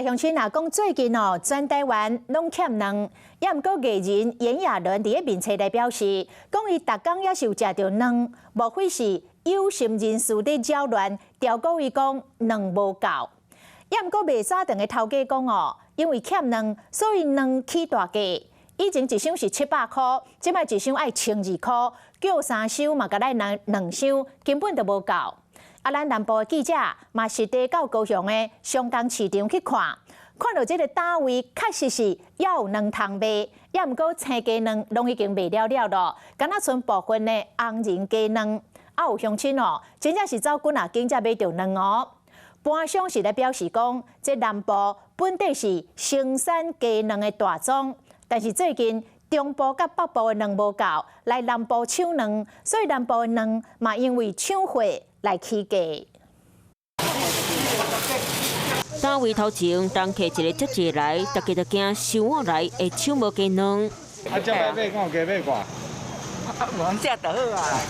鄉親若講最近哦，全台灣攏欠卵，也毋過藝人炎亞綸佇咧面冊內表示，講伊逐工也是有食著卵，莫非是有心人士佇擾亂，調過伊講卵無夠。也毋過賣早頓的頭家講哦，因為欠卵，所以卵起大價。以前一箱是700箍，這擺一箱愛1200箍，叫三箱嘛，共來兩兩箱，根本就無夠。啊，咱南部的記者嘛實地到高雄的雙江市場去看，看著這个摊位確實是猶有卵通賣，也毋過青雞卵攏已經賣了了囉，敢若賰部分的紅仁雞卵。啊，有鄉親哦，真正是走幾若間才買著卵哦。盤商是咧表示講，這南部本底是生產雞卵的大宗，但是最近中部佮北部的卵無夠，來南部搶卵，所以南部的卵嘛因為搶貨來起價。攤位頭前，人客一个接一个來，大家都驚收碗來會搶無雞卵。啊，這擺買敢有加買過？我們這就好啊！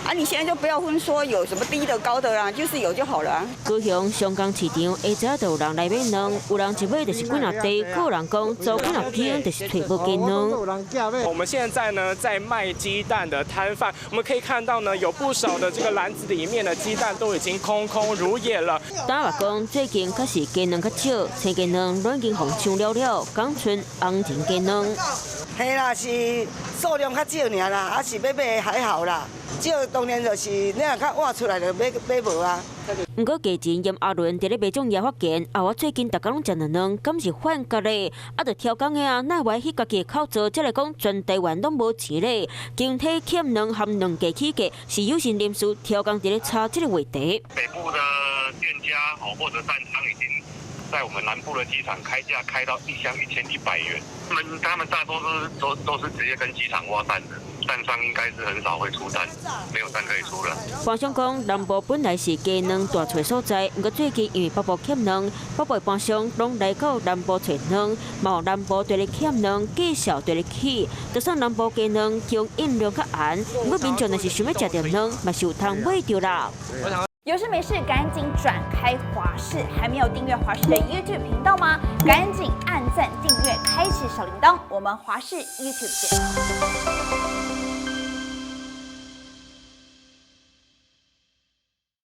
啊，你現在就不要分說有什麼低的高的啦，就是有就好了。高雄雙江市場下早就有人來買卵，有人一買就是幾若袋，閣有人講走幾若間就是揣無雞卵。我們現在呢在賣雞蛋的攤販，我們可以看到呢有不少的這個籃子裡面的雞蛋都已經空空如也了。大話講最近確實雞卵較少，青雞卵攏已經予搶了了，講賰紅仁雞卵。嘿啦，是數量較少爾啦，啊是欲買還好啦，少當然就是你若較挖出來就買買無啊。毋過藝人炎亞綸佇咧賣種也發現，啊我最近逐工攏食卵卵，敢是幻覺咧？啊，著刁工的啊，哪會去家己的口座，才來講全台灣攏無錢咧？經體欠卵和卵價起價，是有心人士刁工佇咧炒這个話題。北部的店家哦或者蛋商已經在我們南部的雞場開價開到一箱1100元，他們大多都是直接跟雞場挖蛋的，蛋商應該是很少會出蛋，沒有蛋可以出了。盤商講，南部本來是雞卵大揣所在，毋過最近因為北部欠卵，北部盤商攏來到南部揣卵，嘛南部綴咧欠卵，價數綴咧起，就算南部雞卵供應量較絚，毋過民眾若是想欲食著卵，嘛是有通買著啦。有事沒事趕緊轉開華視，還沒有訂閱華視的 YouTube 頻道嗎？趕緊按讚訂閱，開啟小鈴鐺。我們華視 YouTube 見。